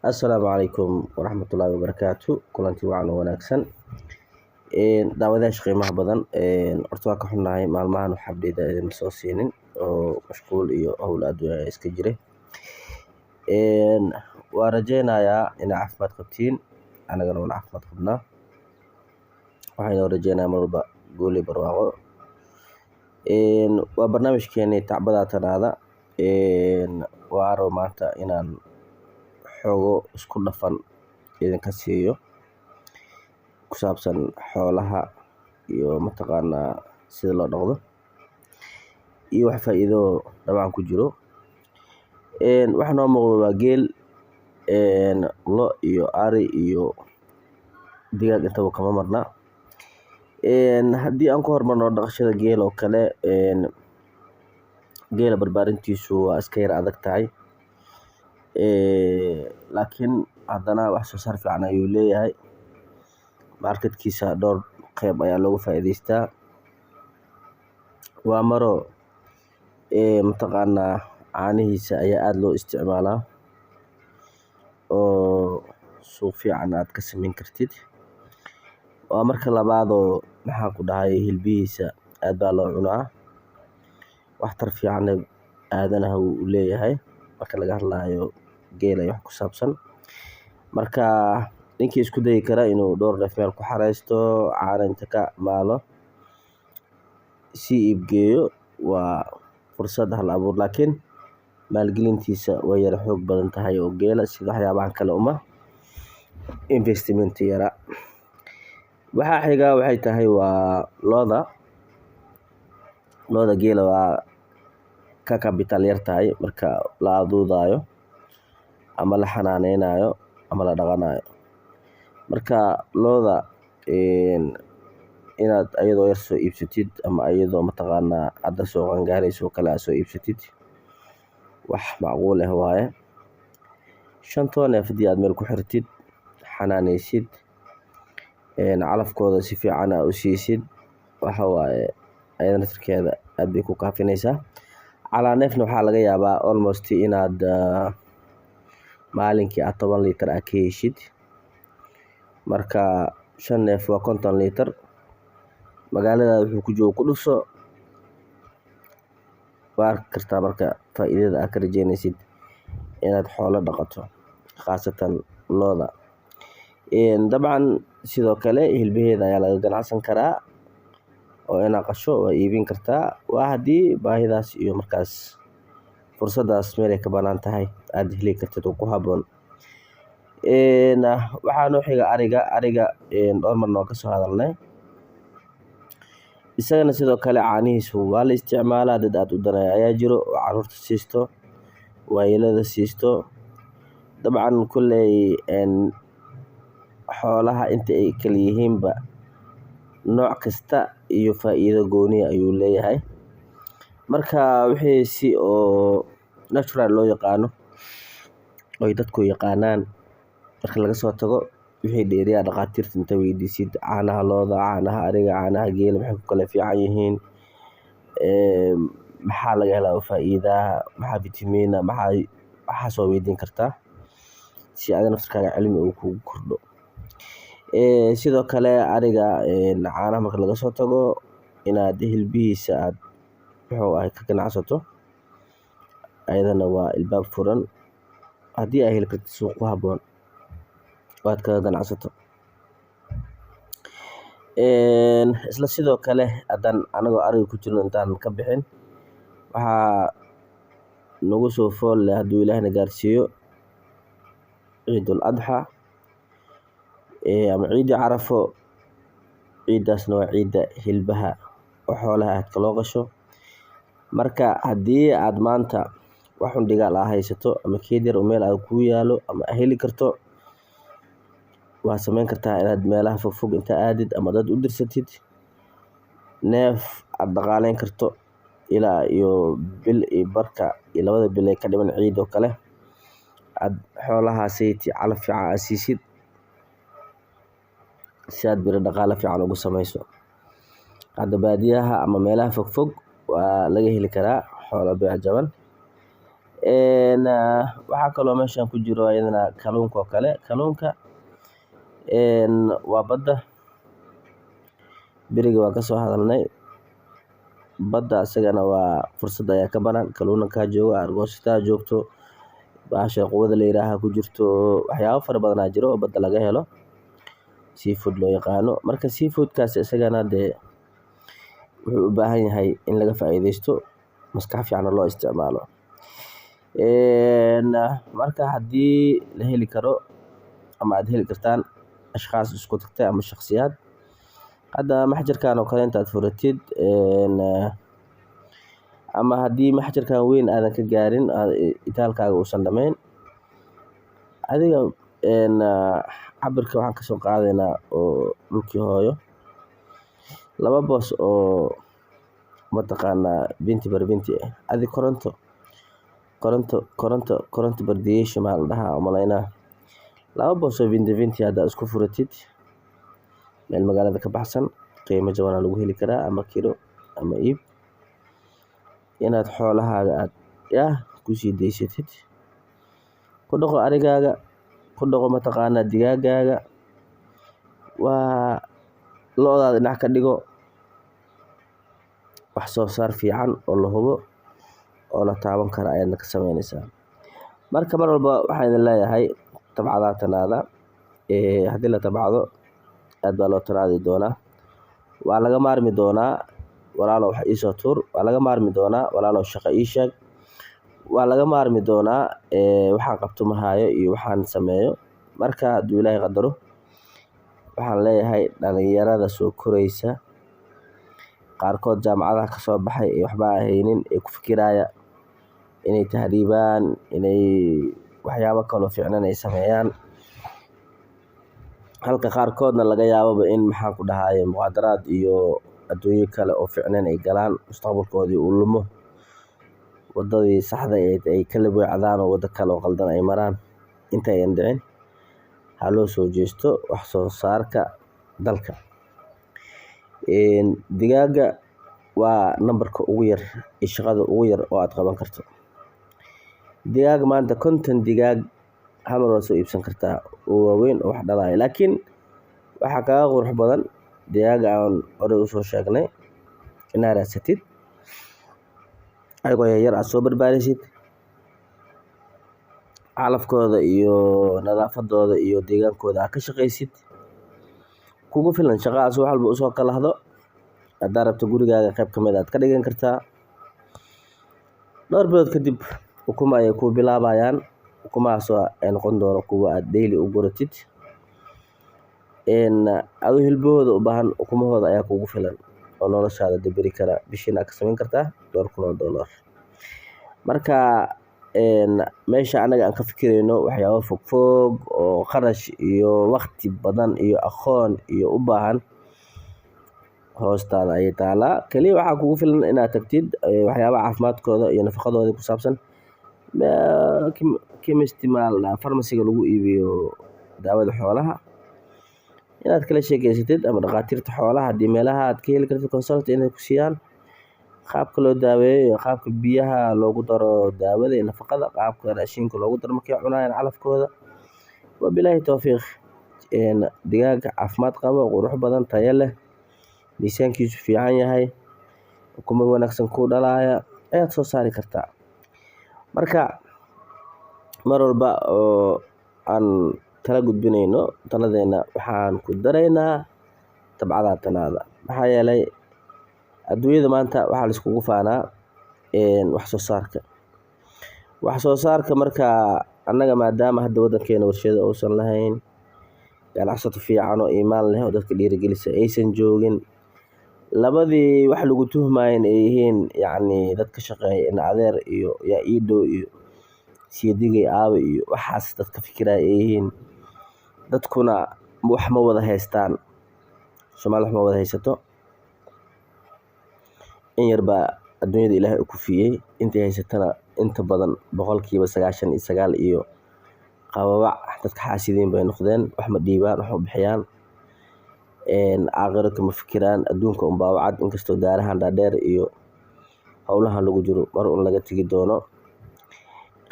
Assalaamu calaykum waraxmatullaahi wabarakaatu. Kulanti wacan oo wanaagsan, daawadayaasha qiimaha badan. Horta waa ka xunnahay maalmahan wax update ah idinma soo siinin oo mashquul iyo howl aad u iska jiray. Waan rajeynayaa inaa caafimaad qabtiin, anagana waan caafimaad qabnaa. Waxaan inoo rajeynayaa mar walba guul iyo barwaaqo. Waa barnaamijkeenii Tacbada Tanaada. Waan raba maanta inaan xogo isku dhafan idinka siiyo ku saabsan xoolaha iyo mataqaanaa sida loo dhaqdo iyo wax faa'iido dabcan ku jiro. Waxa noo muuqdo waa geel, lo' iyo ari iyo digaag, intaba kama marna. Haddii aan ku hormarno dhaqashada geel oo kale, geela barbaarintiisu waa iska yar adag tahay, laakiin haddana wax soo saar fiican ayuu leeyahay. Marketkiisa dhowr qeyb ayaa looga faa'iideystaa. Waa maro mataqaanaa caanihiisa ayaa aada loo isticmaalaa oo suuq fiican aad ka sameyn kartid. Waa marka labaadoo, maxaan ku dhahay, hilbihiisa aad baa loo cunaa, waxtar fiicanna aadanaha wuu u leeyahay marka laga hadlaayo geela iyo wax ku saabsan. Marka ninkii isku dayi kara inuu dhowr neef meel ku xareysto, caana inta ka maalo sii iibgeeyo, waa fursad hal abuur, laakiin maalgelintiisa way yara xoog badan tahay oo geela sida waxyaabahan kale uma investment yara. Waxaa xiga waxay tahay waa lo'da. Lo'da geela waa ka capital yar tahay marka la aduudaayo ama la xanaaneynayo ama la dhaqanayo. Marka lo'da inaad ayadoo yar soo iibsatid ama ayadoo mataqaanaa hadda soo qangaareyso oo kale aad soo iibsatid, wax macquul ah waaye. Shantoo neef haddii aad meel ku xirtid, xanaaneysid, calafkooda si fiican aa u siisid, waxa waaye ayada naftirkeeda aad bay ku kaafinaysaa. Calaa neefna waxaa laga yaabaa almost inaad maalinkii aad 10 liitar aad ka heshid. Marka shan neef waa 50 liitar. Magaaladaada wuxuu ku joogo ku dhufso, waa arki kartaa. Marka faa'iidada aad ka rajeynaysid inaad xoolo dhaqato, khaasatan lo'da. Dabcan sidoo kale hilbaheeda ayaa laga ganacsan karaa oo inaad qasho waa iibin kartaa, waa haddii baahidaas iyo markaas fursadaas meel ay ka banaan tahay aad heli kartid oo ku habboon. Waxaa noo xiga ariga. Ariga dhowr marna waan kasoo hadalnay. Isagana sidoo kale caanihiisu waa la isticmaalaa. Dad aad u daneeya ayaa jiro oo caruurta siisto, waayeelada siisto. Dabcan kolley xoolaha inta ay kala yihiinba nooc kasta iyo faa'iido gooni ayuu leeyahay. Marka wixii si oo natural loo yaqaano oy dadku yaqaanaan marka laga soo tago, wixii dheeriya dhaqaatiirta inta weydiisid, caanaha lo'da, caanaha ariga, caanaha geela maxay ku kala fiican yihiin, maxaa laga helaa oo faa'iida, maxaa vitamin ah, maxaa waxaas waa weydiin kartaa si adiga naftirkaaga cilmi uu kugu kordho. Sidoo kale ariga caanaha marka laga soo tago, inaad hilbihiisa aad muxuu ahay ka ganacsato, ayadana waa albaab furan haddii aad heli kartid suuq ku habboon oo aad kaga ganacsato. Isla sidoo kale haddaan anagoo ariga ku jirno intaan ka bixin, waxaa nagu soo fool leh, hadduu Ilaahna gaarsiiyo, Ciidul Adxa ama Ciidii Carafo. Ciidaasna waa ciidda hilbaha oo xoolaha aadka loo qasho. Marka haddii aad maanta wax un dhigaal aa haysato ama keyd yar oo meel aa kuu yaalo ama aa heli karto, waad sameyn kartaa inaad meelaha fogfog inta aadid ama dad u dirsatid, neef aad dhaqaaleyn karto ilaa iyo bil iyo barka iyo 2da bil ee ka dhiman ciid oo kale, aad xoolahaasiti calaf fiican aad siisid si aad beri dhaqaale fiican ugu sameyso. Hadda baadiyaha ama meelaha fogfog waa laga heli karaa xoolo beec jaban. Waxaa kaloo meeshan ku jiro iyadana kalluunka oo kale. Kalluunka waa badda, beriga waan kasoo hadalnay. Badda isagana waa fursad ayaa ka banaan, kalluunka joogo, argoosataa joogto, bahasha quwada la yiraaha ku jirto, waxyaabo fara badan aa jiro oo badda laga helo, seafood loo yaqaano. Marka seafoodkaas isagana dee wuxuu u baahan yahay in laga faa'iideysto, maskax fiicanna loo isticmaalo. Marka haddii la heli karo ama aad heli kartaan ashkhaas isku tagtay ama shakhsiyaad, hadda maxjarkan oo kale intaad furatid, ama haddii maxjarkan weyn aadan ka gaarin, itaalkaaga uusan dhammayn, adiga cabirka waxaan kasoo qaadaynaa oo dhulkii hooyo 2 boos oo mataqaanaa binti bar binti ah, adi koronto koronto koronto koronto bardiyeesha maa la dhahaa umalaynaa, 2 boos oo binti binti haddaa isku furatid meel magaalada ka baxsan, qiimo jaban lagu heli karaa, ama kiro ama iib, inaad xoolahaaga aad yah kusii daysatid, ku dhaqo arigaaga, ku dhaqo mataqaanaa digaagaaga, waa lo'daada dhinac ka dhigo, wax soo saar fiican oo la hubo oo la taaban karo ayaadna ka sameynaysaa. Marka mar walba waxaan idin leeyahay tabcadaa tanaada. Haddii la tabcado aad baa loo tanaadi doonaa, waa laga maarmi doonaa walaalow wax iisoo tuur, waa laga maarmi doonaa walaalow shaqo ii sheeg, waa laga maarmi doonaa waxaan qabto ma haayo iyo waxaan sameeyo. Marka hadduu Ilaahay qadaro, waxaan leeyahay dhalinyarada soo koraysa, qaarkood jaamacadaha kasoo baxay ee waxba aan haynin, ee ku fikiraya inay tahriibaan, inay waxyaabo kaloo fiicnan ay sameeyaan, halka qaarkoodna laga yaababa in maxaan ku dhahaye muqaadaraad iyo adduunyo kale oo fiicnayn ay galaan, mustaqbalkoodii uu lumo, wadadii saxda ahayd ay ka weecdaan oo waddo kale oo qaldan ay maraan. Inta ayan dhicin, ha loo soo jeesto wax soo saarka dalka. Digaaga waa nambarka ugu yar iyo shaqada ugu yar oo aad qaban karto. Digaag maanta 50 digaag hal mar waad soo iibsan kartaa oo waaweyn oo wax dhalaya, laakiin waxaa kaaga qurux badan digaaga aan horey usoo sheegnay inaad raadsatid ayagoo yaryar, aad soo barbaarisid, calafkooda iyo nadaafadooda iyo deegaankooda aad ka shaqaysid, kugu filan shaqadaas wax walba usoo kalahdo. Haddaa rabto gurigaaga qayb ka mid aad ka dhigan kartaa. Dhowr bilood kadib ukuma ayay kuu bilaabayaan, ukumahaasoo ay noqon doono kuwa aad daily u guratid. Adoo hilbahooda u baahan, ukumahooda ayaa kugu filan oo noloshaada daberi kara, bishiina aad ka samayn kartaa dhowr kun oo dollar. Marka meesha anaga aan ka fikirayno waxyaabo fogfog oo kharash iyo waqti badan iyo aqoon iyo u baahan, hoostaada ayay taalaa. Kaliya waxaa kugu filan inaad tagtid waxyaabaha caafimaadkooda iyo nafaqadooda ku saabsan, chemist maa la dhahaa, farmasiga lagu iibiyo daawada xoolaha, inaad kala sheekeysatid, ama dhaqaatiirta xoolaha haddii meelaha aad ka heli kartid consult inay ku siiyaan qaabka loo daaweeyo iyo qaabka biyaha loogu daro daawada iyo nafaqada, qaabka raashinka loogu daro markay cunayaan calafkooda. Wabilaahi towfiiq. Digaaga caafimaad qabo, qurux badan, tayo leh, miisaankiisu fiican yahay, ukumo wanaagsan kuu dhalaaya ayaad soo saari kartaa. Marka mar walba oo aan tala gudbinayno, taladeena waxaan ku daraynaa tabcadaa tanaada, maxaa yeelay adduunyada maanta waxaa la iskugu faanaa wax soo saarka, wax soo saarka. Marka annaga maadaama hadda waddankeena warshado uusan lahayn, ganacsato fiican oo iimaan leh oo dadka dhiirigelisa aysan joogin, labadii wax lagu tuhmayo ay yihiin yacni dadka shaqeeya in adeer iyo yaa ii dhow iyo siidigay aabe iyo waxaas dadka fikiraya ay yihiin, dadkuna wax ma wada haystaan, Soomaali wax ma wada haysato, in yar baa adduunyada Ilaahay u kufiyey, intay haysatana inta badan 99% iyo qababac dadka xaasidiin bay noqdeen, wax ma dhiibaan, wax ma bixiyaan, aakhiro kama fikiraan, adduunka unbaa wacad, inkastoo daarahan dhaadheer iyo howlahan lagu jiro mar un laga tegi doono.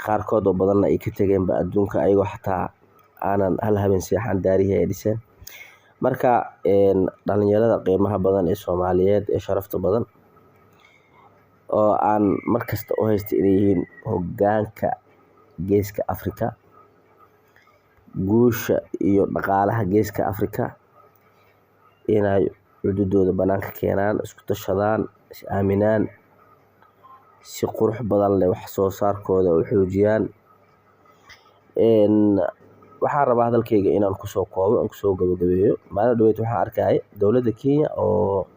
Qaarkood oo badanna ay ka tageenba adduunka, ayagoo xataa aanan hal habeen seexan daarihii ay dhiseen. Marka dhalinyarada qiimaha badan ee Soomaaliyeed ee sharafta badan, oo aan markasta u haysta inay yihiin hoggaanka Geeska Afrika, guusha iyo dhaqaalaha Geeska Afrika, inay cududooda banaanka keenaan, isku tashadaan, is aaminaan, si qurux badan leh wax soo saarkooda u xoojiyaan. Waxaan rabaa hadalkayga inaan kusoo koobo, aan kusoo gabagabeeyo. Maalin dhaweyd waxaan arkayay dowladda Kenya oo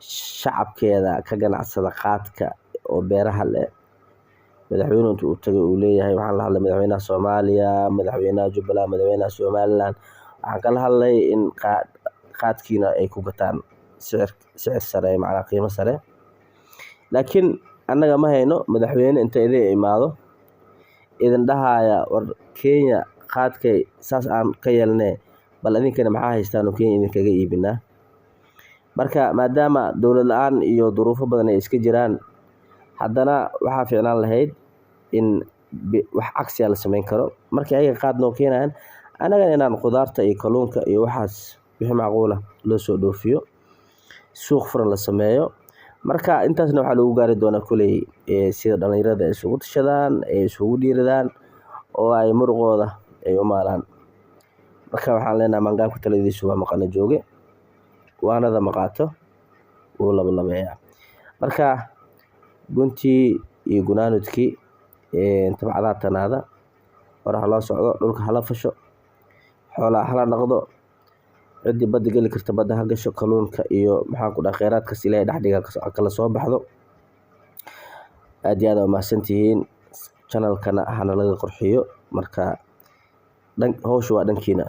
shacabkeeda ka ganacsada qaadka oo beeraha leh, madaxweynuhu intuu u tagay uu leeyahay: "Waxaan la hadlay madaxweynaha Soomaaliya, madaxweynaha Jubbaland, madaxweynaha Somaliland, waxaan kala hadlay in qaadkiina ay ku gataan sicir sare, macnaa qiimo sare." Laakiin annaga ma hayno madaxweyne inta idin imaado idin dhahaya: "War Kenya qaadkay saas aan ka yeelnee, bal idinkana maxaa haystaan oo Kenya idinkaga iibinaa?" Marka maadaama dowlad la-aan iyo duruufo badan ay iska jiraan, haddana waxaa fiicnaan lahayd in wax cagsiya la sameyn karo. Markii ayaga qaad noo keenayaan, annagana inaan khudaarta iyo kalluunka iyo waxaas wixii macquula loo soo dhoofiyo, suuq furan la sameeyo. Marka intaasna waxaa lagu gaari doonaa kuley sida dhalinyarada ay isugu tashadaan, ay isugu dhiiradaan oo ay muruqooda ay u maalaan. Marka waxaan leenahay: maangaabka taladiisu waa maqana jooge, waanada maqaato wuu labalabeeyaa. Marka guntii iyo gunaanudkii, tabcadaa tanaada hore hala socdo, dhulka hala fasho, xoolaha hala dhaqdo, ciddii badda geli karta badda ha gasho, kalluunka iyo maxaan ku dhahay kheyraadkaas Ilaahay dhex dhiga kala soo baxdo. Aad iyo aad aa umahadsantihiin. Channelkana hana laga qurxiyo. Marka dhan hawsha waa dhankiina.